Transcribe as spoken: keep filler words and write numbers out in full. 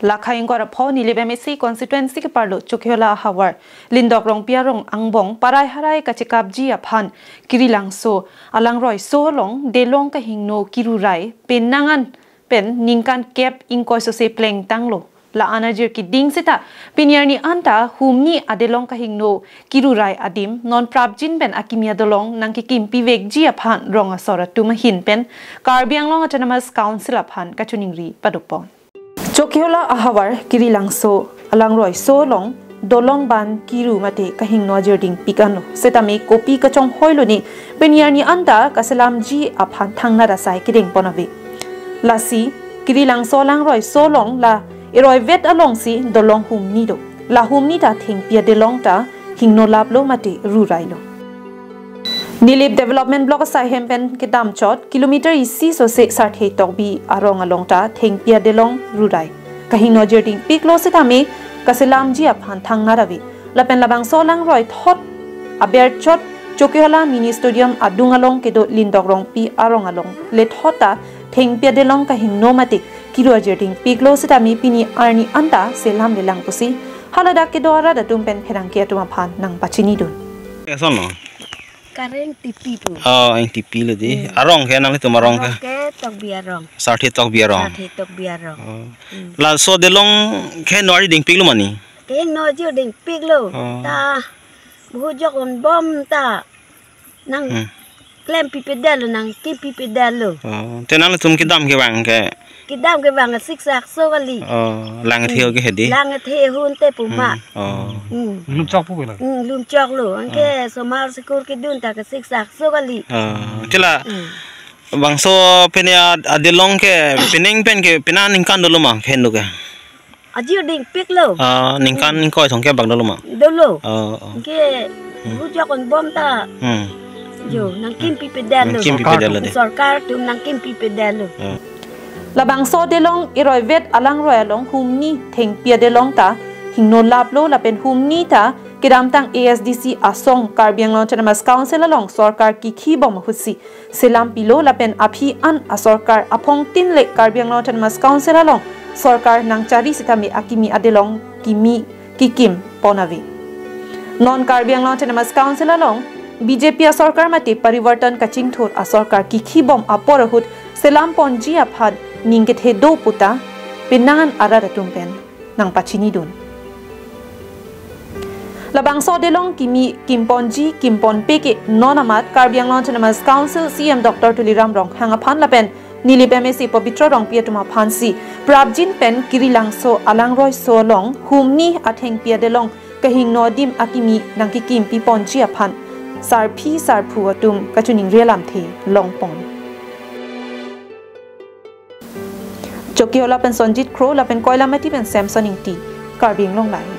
Lakha ingkoi ra pho Nilip M A C constituency keparlo Chokihola ahavar Lindok Rongpi arong angbong parai harai kachekapji aphan Kirilangso alangroiso along delong kahingno kirurai penang an pen ningkan kep ingkoi sose plengtanglo. La-an ajir keding seta pini arni anta humni adelong kahingno kirurai adim non prapjin pen akimi adelong nangkekimpi vekji aphan rong asor atum ahin pen Karbi Anglong Autonomous Council aphan kachiningri padopon. Chokihola ahavar Kirilangso alangroiso along delong ban kiru mate kahingno ajir dingpik anlo. Setame kopi kachonghoilo ne pini arni anta kaselamji aphan thangnat asai kedengpon ave. Lasi Kirilangso alangroiso along la eroivet alongsi delong humni do. La humni ta thengpi adelong ta hingno laplo mate rurailo. Nilip Development Block asai hem pen kedamchot kilometer isi sose Sarthe Tokbi arong along ta thengpi adelong rurai. Kahingno ajir dingpiklo setame kaselamji aphan thangnat ave. Lapen labangso alangroi thot aberchot Chokihola Mini Stadium adung along kedo Lindok Rongpi arong along le thot ta thengpi adelong kahingno mate kiru ajir dingpiklo setame pini arni anta selamlelang pusi haladak kedo arat atum pen pherangke atum aphan nangpachinidun. Eson lo? Kareng Tipi pu. Oh, Eng Tipi lo di. Hmm. Arong ke nanglitum arong ke? Arong ke Tokbi arong. Sarthe Tokbi arong. Sarthe Tokbi arong. Oh. Hmm. Laso delong kahingno ajir dingpiklo mane? Kahingno ajir dingpiklo. Oh. Ta buhu jok un bom ta nang Hmm. klempi pedetlo, nangkimpi pedetlo. Oh, te nanglitum kedam kevang ke? Kedam kevang siksak so kali. Oh, lang Hmm. theo ke hedi? Lang the hun te puma. Hmm. Oh. Hmm. Lum chok pu ke lang. Hmm, lum choklo. Anke Oh. somar sikur kedun ta ke siksak so kali. Oh, te la Hmm. bangso pini ad-, adelong ke penang pen ke penang ningkan dolo ma kehingno ke? Ajir dingpiklo. Ah, ningkan Hmm. ingkoi thomkep bak dolo ma? Dolo. Oh, oh. Anke Hmm. buhu jok un bom ta. Hmm. Jo, nangkimpi pedetlo. Nangkimpi Sorkar pedetlo atum. De. Sorkar atum nangkimpi pedetlo. Oh. Labangso adelong eroivet alangroi along humni thengpi adelong ta hingno laplo lapen humni ta kedamtang A S D C asong Karbi Anglong Autonomous Council along sorkar kikhibom ahutsi selampilo lapen aphi an asorkar aphongtin le Karbi Anglong Autonomous Council along sorkar nangchari setame akimi adelong kimi kikimpon ave. Non Karbi Anglong Autonomous Council along B J P asorkar mate Parivartan kachingthur asorkar kikhibom apor ahut selamponji aphan ning kethe do puta penang an arat atum pen nangpachinidun. Labangso adelong kimi kimponji kimponpe ke non amat Karbi Anglong Autonomous Council C E M Doctor Tuliram Ronghang aphan lapen Nilip M A C Pobitro Rongpi atum aphansi prapjin pen Kirilangso alangroiso along humni athengpi adelong kahingno adim akimi nangkekimpiponji aphan sarpi sarpo atum kachiningri alamthe longpon. Chokihola pen Sonjit Kro lapen Koilamati pen Samson Ingti, Karbi Anglong Live.